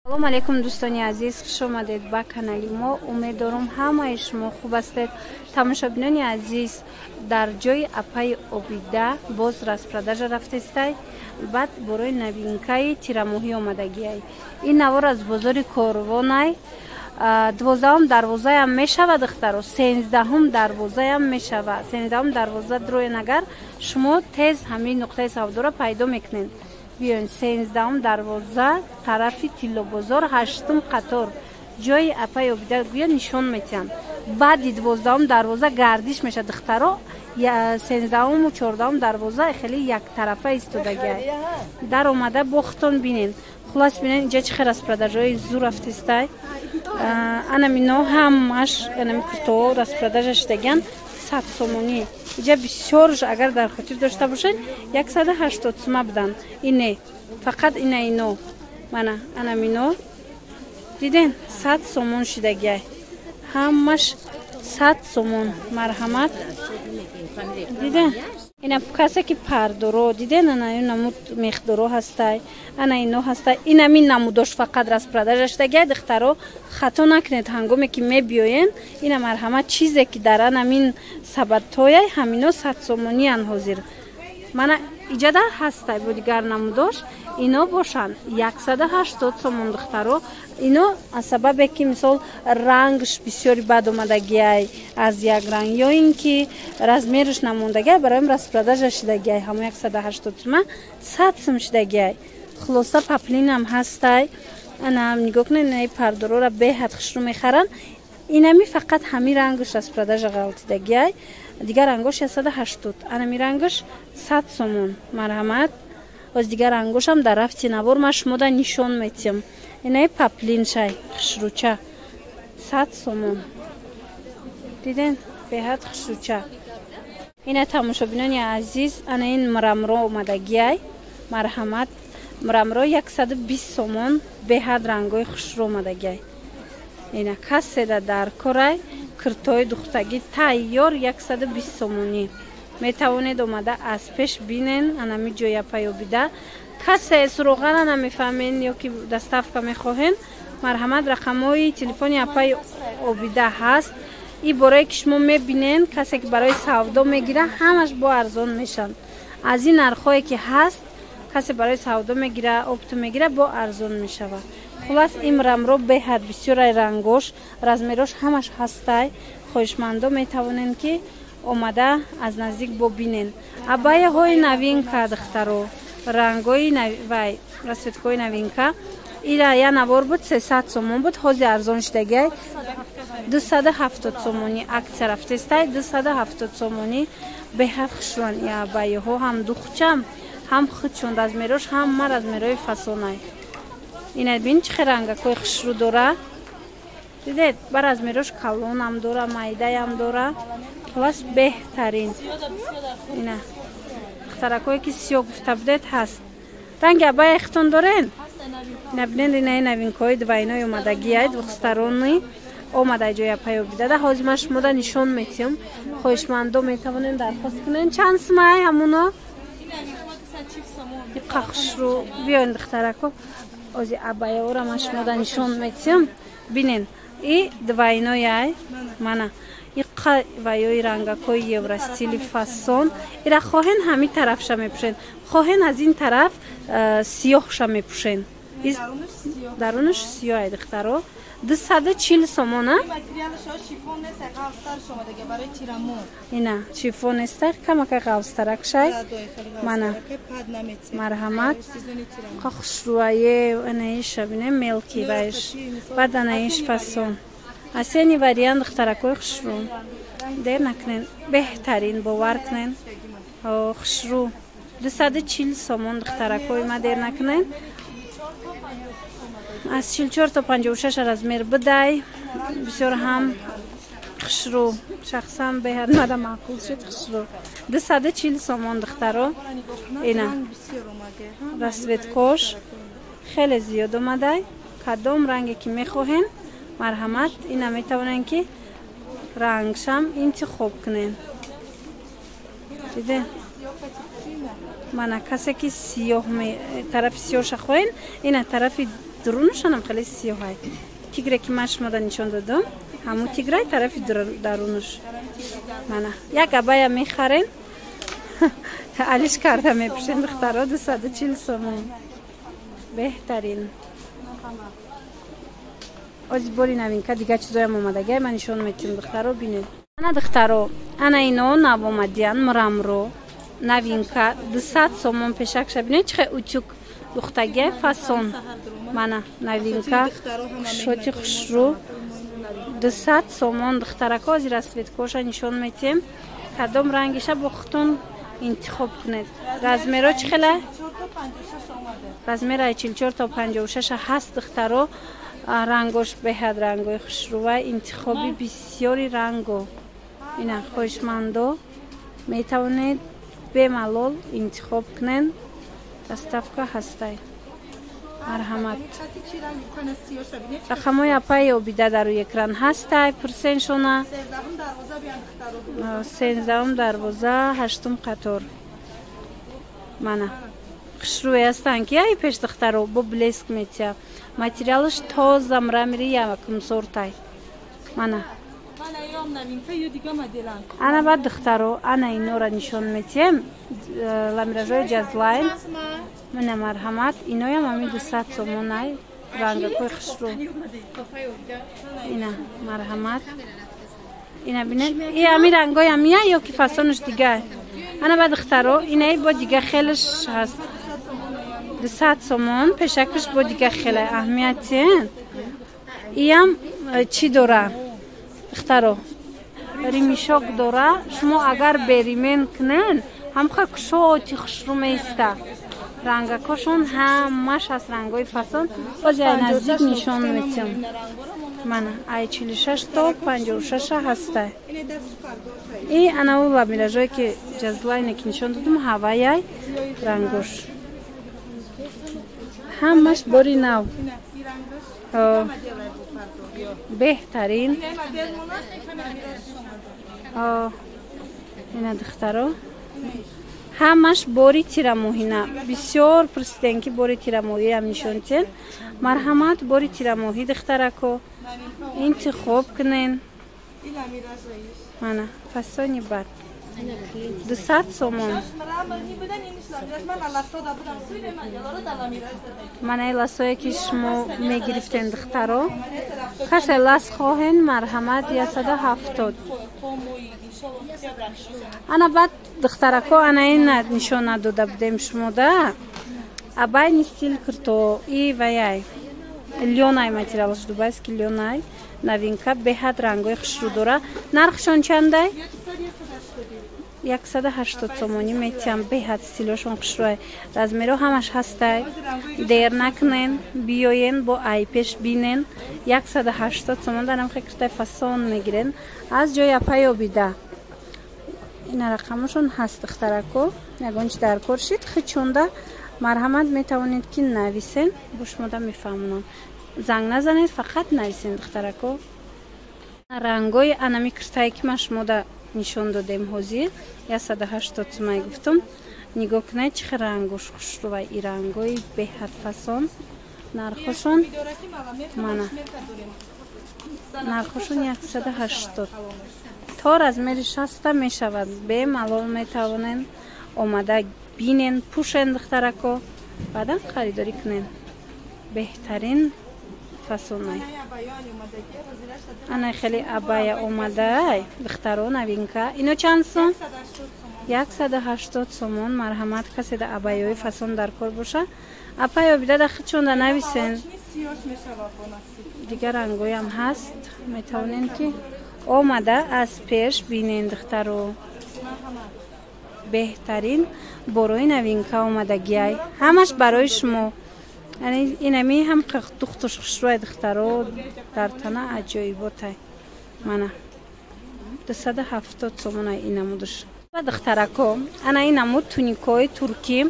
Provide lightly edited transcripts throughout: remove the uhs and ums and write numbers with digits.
Салом алейкум, дӯстони азиз, хуш омадед ба канали мо. Умед дорум, ҳамаи шумо хуб ҳастед. Тамошобинони азиз, дар ҷои апаи Обида боз распродажа рафтестай. Баъд борои новинкаи тирамоҳӣ омадагиай. Ин навор аз бозори Корвонай, 12-ум дарвозаям мешава, духтаро, 13-ум дарвозаям мешава. 13-ум дарвоза дроен, агар шумо тез ҳамин нуқтаи савдоро пайдо мекунед. Биёен, 13-ум дарвоза, тарафи Тиллобозор, ҳаштум қатор, ҷои апаи Обида гӯя, нишон метиҳанд. Баъди 12-ум дарвоза гардиш мешавад, духтаро. 13-уму 14-ум дарвоза хеле яктарафа истодагиай. Дар омада бохтон бинен. Хулас, бинен, инҷа чӣ хел распродажаҳои зур рафтистай. Анамино ҳамаш, анами куртоҳо распродажа шудагиан, 100 сомонӣ. Иҷа бисёрш, агар дар хотир дошта бошед, 180 сума буданд. Ине фақат ина, ино, мана анамино, диден, 100 сомон шидагиай, ҳамаш 100 сомон. Марҳамат, диден, ина касе ки пардоро диден, ана намуд мехдоро ҳастай, ана ино ҳастай. Инамин намудош фақат распродажа шудагиай. Духтаро, хато накунед, ҳангоме ки мебиёен. Ина, марҳамат, чизе ки дар анамин сабадҳояй, ҳамино 100 сомониян ҳозир. Мана иҷада ҳастай бо дигар намудош, ино бошанд 180 сомон. Духтаро, ино аз сабабе ки, мисол, рангш бисёри бад омадагиай, аз як ранг ё ин ки размерш намондагиай, бароим распродажа шидагиай. Ҳамо 180 сума 100 сум шидагиай. Хулоса, паплинам ҳастай. Ана нигоҳ кунед, инаи пардорора беҳад хушрӯ мехаранд. Инами фақат ҳами рангш распродажа ғалтидагиай, дигар рангош 180, анами рангш 100 сомон. Марҳамат, боз дигар рангошам дар рафти навор ман шумода нишон метиҳам. Инаи паплиншай хушрӯча, 100 сомон. Диден, беҳад хушрӯча. Ина, тамошобинони азиз, ана ин мрамро омадагиай. Марҳамат, мрамро 120 сомон, беҳад рангои хушрӯ омадагиай. Ина каседа дар корай, киртои духтагӣ тайёр, 120 сомонӣ. Метавонед омада аз пеш бинен анами ҷоя паёбида. Касе суроғара намефаҳмен ё ки доставка мехоҳен, марҳамат, рақамҳои телефони апаи Обида ҳаст. И борае ки шумо мебинен, касе ки барои савдо мегира, ҳамаш бо арзон мешаванд аз ин нархҳое ки ҳаст. Касе барои савдо мегира, оптом мегира, бо арзон мешавад. Хулас, ин рамро беҳад бисёрай, рангош, размерош ҳамаш ҳастай. Хоҳишмандо метавонен ки омада аз наздик бобинен. Абаяҳои новинка, духтаро, рангои вай, расцветкои новинка. Ира я навор буд, 300 сомон буд, ҳозир арзон шудагиай, 270 сомонӣ. Акция рафтестай, 270 сомонӣ. Беҳад хушрӯан и абаяҳо, ҳам духчам, ҳам худшон, размерош ҳама размерои фасонай. Ина бин, чӣ хел рангакҳои хушрӯ дора, дидед? Ба размерош калонам дора, майдаям дора. Хулас, беҳтарин. Ина духтаракҳое ки сиёҳ гуфта будед, ҳаст. Ранги абая хитон дорен? Ина бинед, инаи новинкаҳои двойной омадагиай, двухсторонний омада ҷоя паёбидада. Ҳозир ман шумода нишон метиҳам. Хоҳишмандо метавонем дархост кунем. Чанд сумай ҳамуно? Иқа хушрӯ. Биёен, духтарако, ози абаяора ман шумода нишон метиҳам, бинен. И двойной, мана иқа ваёи рангакҳои евростили фасон. Ира хоҳен, ҳамин тарафша мепӯшен, хоҳен, аз ин тараф сиёҳша мепӯшен, дарунаш сиёҳ. Духтаро, 240 сомона. Ина шифон неста, камака ғафстарак шай. Мана, марҳамат, хушрӯае. Анаиша бинем, мелки вайш, баъд анаиш фасон асени вариант. Духтаракҳои хушрӯ, дер накунен, беҳтарин, бовар кунен, хушрӯ, 240 сомон. Духтаракҳои ма, дер накунен. Аз 44 то 56 размер бидай. Бисёр ҳам хушрӯ, шахсан беҳад мада маъқул шуд, хушрӯ, 240 сомон. Духтаро, ина расцветкош хеле зиёд омадай. Кадом ранге ки мехоҳен, марҳамат, ина метавонен ки рангшам интихоб кунен. Диде, мана касе ки сиёҳ, тарафи сиёҳша хоҳен, ина тарафи. Дурунушонам хеле сиёҳай. Тигре ки ман шумода нишон додам, ҳамун тиграй тарафи дарунуш. Мана як абая мехарен, алиш карда мепӯшен, духтаро. 240 сомон, беҳтарин. Ози бори новинка, дига чизоям омадагай, ман нишон метиҳам, духтаро, бинед. Ана, духтаро, ана ино навомадиян, мрамро новинка, 200 сомон. Пешакша бинед, чихе утюг духтагия, фасон. Мана новинка, шоти хушрӯ, 200 сомон, духтарако. Ози расцветкоша нишон метиҳем, кадом рангиша бо худтон интихоб кунед. Размеро чӣ хела? Размера 44 то 56 ҳаст, духтаро. Рангош беҳад рангои хушрӯва, интихоби бисёри ранго. Ина хоҳишмандо метавонед бемалол интихоб кунед, доставка ҳастай. Марҳамат, рақамҳои апаи Обида дар рӯи экран ҳастай, пурсеншона. 13-ум дарвоза, ҳаштум қатор. Мана хушрӯе ҳастанд, ки ай пеш, духтаро, бо блеск метия. Материалаш тоза, мрамори якумсортай. Мана ана баъд, духтаро, ана инора нишон метиҳем, ламиражои ҷазлайн. Мана, марҳамат, иноям ами 200 сомонай, рангакои хушрӯ. Ина, марҳамат, ина бинед, и ами рангои амия ё ки фасонаш дига. Ана ба духтаро, инаи бо дига хелаш ҳаст, 200 сомон. Пешакаш бо дига хеле аҳамияти. Иям чӣ дора, духтаро? Ремешок дора. Шумо агар бе ремень кунен, ҳамха кушоти хушрӯ меиста. Рангакошон ҳамаш аст, рангои фасон. Боз ай наздик нишон метиҳам. Мана ай 46 то 56 ҳаста. И анаву ламиражое ки ҷазлайне ки нишон додам, ҳаваяй рангош ҳамаш бори нав, беҳтарин. Ина, духтаро, ҳамаш бори тирамоҳина. Бисёр пурсидем, ки бори тирамоҳиам нишон тиҳен. Марҳамат, бори тирамоҳӣ, духтарако, интихоб кунен. Мана фасони бад, 200 сомон. Мана ласое ки шумо мегирифтен, духтаро, касе лас хоҳен, марҳамат, 170. Ана баъд, духтарако, ана ина нишон надода будем шумода, абайни стил кирто и ваяй лёнай, материалаш дубайский лёнай, новинка, беҳад рангои хушрӯ дора. Нархшон чандай? 180 сомонӣ метиҳам. Беҳад стилошон хушрӯай, размеро ҳамаш ҳастай. Дер накунен, биёен, бо ай пеш бинен. 180 сомон дарам хекиртай фасон мегирен аз ҷои апаи Обида. Ина рақамошон ҳаст, духтарако. Ягон чи дар кор шид, хичонда марҳамат, метавонед ки нависен, бо шумода мефаҳмонам. Занг назанед, фақат нависен, духтарако. Рангои анами киртае ки ман шумода нишон додем ҳозир, 180 сумай гуфтум. Нигоҳ кунед, чӣ хел рангош хушрӯва. И рангои беҳад фасон. Нархошон мана, нархошон 180, то размери 60 мешавад. Бемалол метавонен омада бинен, пӯшен, духтарако, баъдан харидорӣ кунен. Беҳтарин фасонай. Ана хеле абая омадай, духтаро, новинка. Ино чанд сум? 180 сомон. Марҳамат, касе да абайои фасон дар кор боша, апай Обида да худшонда нависен. Дигар рангоям ҳаст, метавонем ки омада аз пеш бинен, духтаро. Беҳтарин борои новинка омадагиай, ҳамаш барои шумо. Инами ҳам духтуш хушрӯай, духтаро, дар тана аҷоиботай. Мана 270 сомонай ин намудаш. Духтарако, ана ин намуд туникои туркӣ,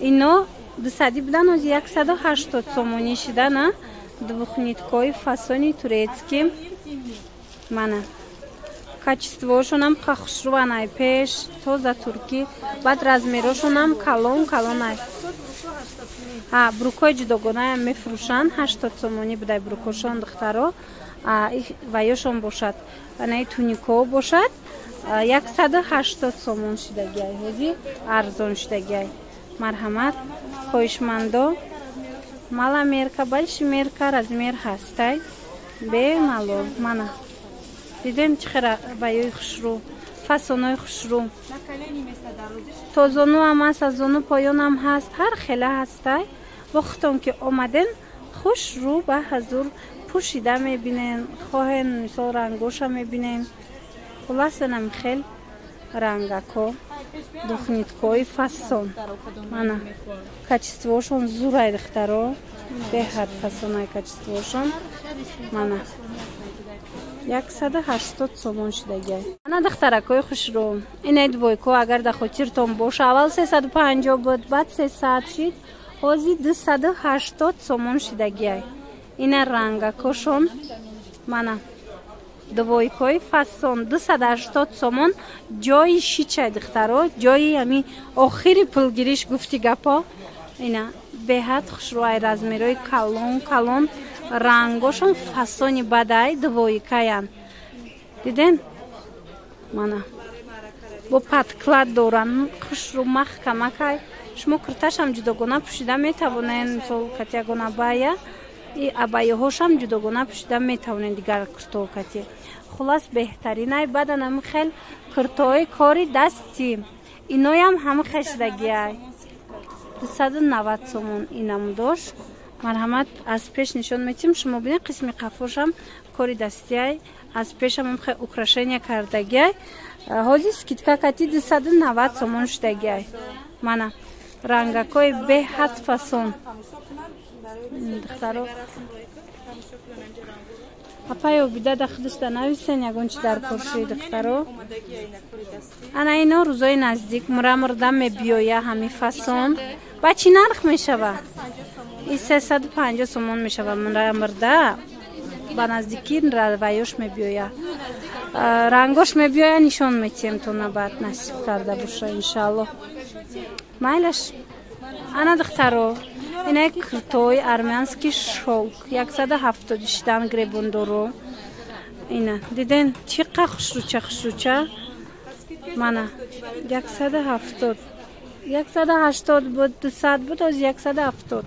ино 200 будан, ози 180 сомонӣ шидана. Двухниткои фасони турецкий. Мана качествошонам хушрӯанай, пеш тоза туркӣ. Баъд размерошонам калон калонай. Брукҳои ҷудогонаам мефурӯшанд, 80 сомонӣ будай брукошон, духтаро. Ваёшон бошад, анаи туникҳо бошад, 180 сомон шидагиай, ҳози арзон шидагиай. Марҳамат, хоҳишмандо, маломерка, большемерка, размер ҳастай, бемалол. Мана дидем, чӣ хела ваёи хушрӯ, фасонои хушрӯ. То зонуам ҳаст, аз зону поёнам ҳаст, ҳар хела ҳастай. Бо худтон ки омаден, хушрӯ ба ҳазур пӯшида мебинен, хоҳен, мисол, рангоша мебинен. Хуласанам хел рангако, двухниткои фасон. Мана качествошон зурай, духтаро, беҳад фасонай качествошон. Мана 180 сомон шидагиай. Ана духтаракои хушрӯ, инаи двойко, агар дар хотиртон боша, аввал 350 буд, баъд 300 шид, ҳозир 280 сомон шидагиай. Ина рангакошон. Мана двойкои фасон, 280 сомон. Ҷои шичай, духтаро, ҷои ами охири пулгириш гуфти гапо. Ина беҳад хушрӯай, размерои калон калон, рангошон фасони бадай, двойкаян. Диден, мана бо подклад доран, хушрӯ, маҳкамакай. Шумо курташам ҷудогона пӯшида метавонен, мисол, кати ягон абая, и абайҳошам ҷудогона пӯшида метавонен дигар куртоҳо кати. Хулас, беҳтаринай. Баданам хел куртоҳои кори дастӣ, иноям ҳама хешидагиай, 290 сомон инамудош. Марҳамат, аз пеш нишон метиҳем, шумо бинед, қисми қафошам кори дастиай, аз пешам хел украшения кардагиай. Ҳозир скидка кати 290 сомон шудагиай. Мана рангакҳои беҳад фасон, духтаро. Апай Обида да худашда нависен, ягон чи дар корши, духтаро. Ана ино рӯзои наздик мраморда мебиёя ҳами фасон. Ба чӣ нарх мешава? И 350 сомон мешава. Мраморда ба наздикӣ ваёш мебиёя, рангош мебиёя, нишон метиҳем тона баъд, насиб карда боша, иншааллоҳ. Майлаш. Ана духтаро, инаи куртои армянский шёлк, 170 шидан, гребондоро. Ина диден, чӣ қа хушрӯча, хушрӯча. Мана 170, 180 буд, 200 буд, оз 170.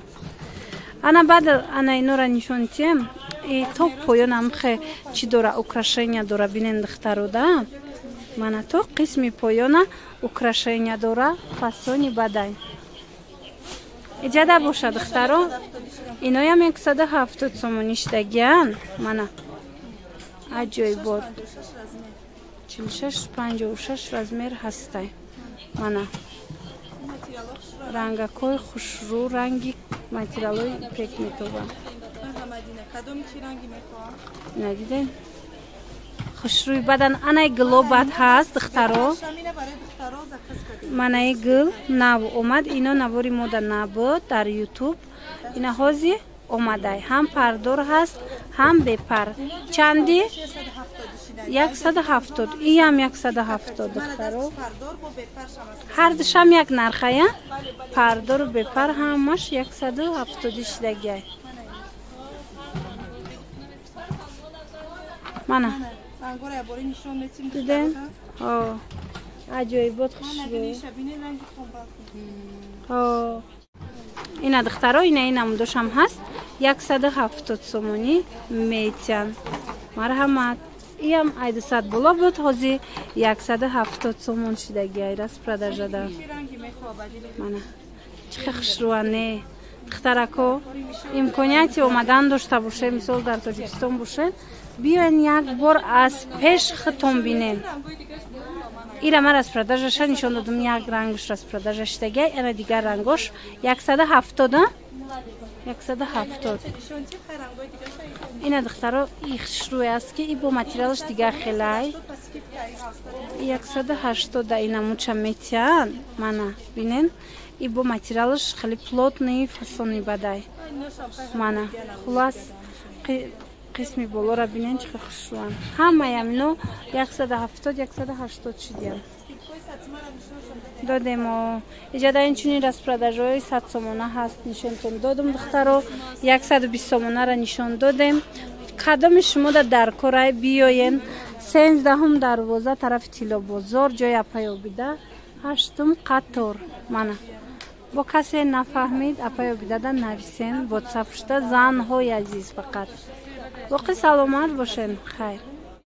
Ана баъд ана инора нишон тиҳем. То поёнам хе чӣ дора, украшения дора, бинен, духтаро, да. Мана то қисми поёна украшения дора, фасони бадай. Иҷада боша, духтаро, иноям 170 сомонӣ шидагиян. Мана аҷоибот, 46, 56 размер ҳастай. Мана рангакҳои хушрӯ, ранги материалҳои пек метобанд. Ина дидем, хушрӯи бадан. Анаи гуло бад ҳаст, духтаро. Манаи гул нав омад, ино навори мода набуд дар Ютуб, ина ҳози омадай. Ҳам пардор ҳаст, ҳам бепар. Чанди? 170. Иам 170, духтаро, ҳардушам як нархая, пардору бепар ҳамаш 170 шидагиай. Мана дидем, аҷоибот, хушрӯ. Ина духтаро, ина ин намудошам ҳаст, 170 сомонӣ метиҳанд. Марҳамат, иам ай 200 боло буд, ҳозир 170 сомон шидагиай распродажада. Мана чӣ хел хушрӯа. Не, духтарако, имконияти омадан дошта бошед, мисол, дар Тоҷикистон бошед, биёен, як бор аз пеш худтон бинен. Ира ман распродажаша нишон додам, як рангош распродажа шидагиай, ана дигар рангош 170, 170. Ина духтаро, и хушрӯй аст, ки и бо материалаш дигар хелай, 180 ина муча метиҳанд. Мана бинен, и бо материалаш хеле плотный, фасони бадай. Мана хулас. Қисми болора бинен, чӣ хушрӯян. Ҳамаи амино 170, 180 шидиян. Додем. Иҷада инчунин распродажаҳои 100 сомона ҳаст, нишонтон додум, духтаро. 120 сомонара нишон додем. Кадоми шумода дар корай, биёен. 13-ум дарвоза, тарафи Тиллобозор, ҷои апаи Обида, ҳаштум қатор. Мана, бо касе нафаҳмид, апаи Обидада нависен, вотсап шуда. Занҳои азиз, фақат боқӣ саломат бошен, хайр.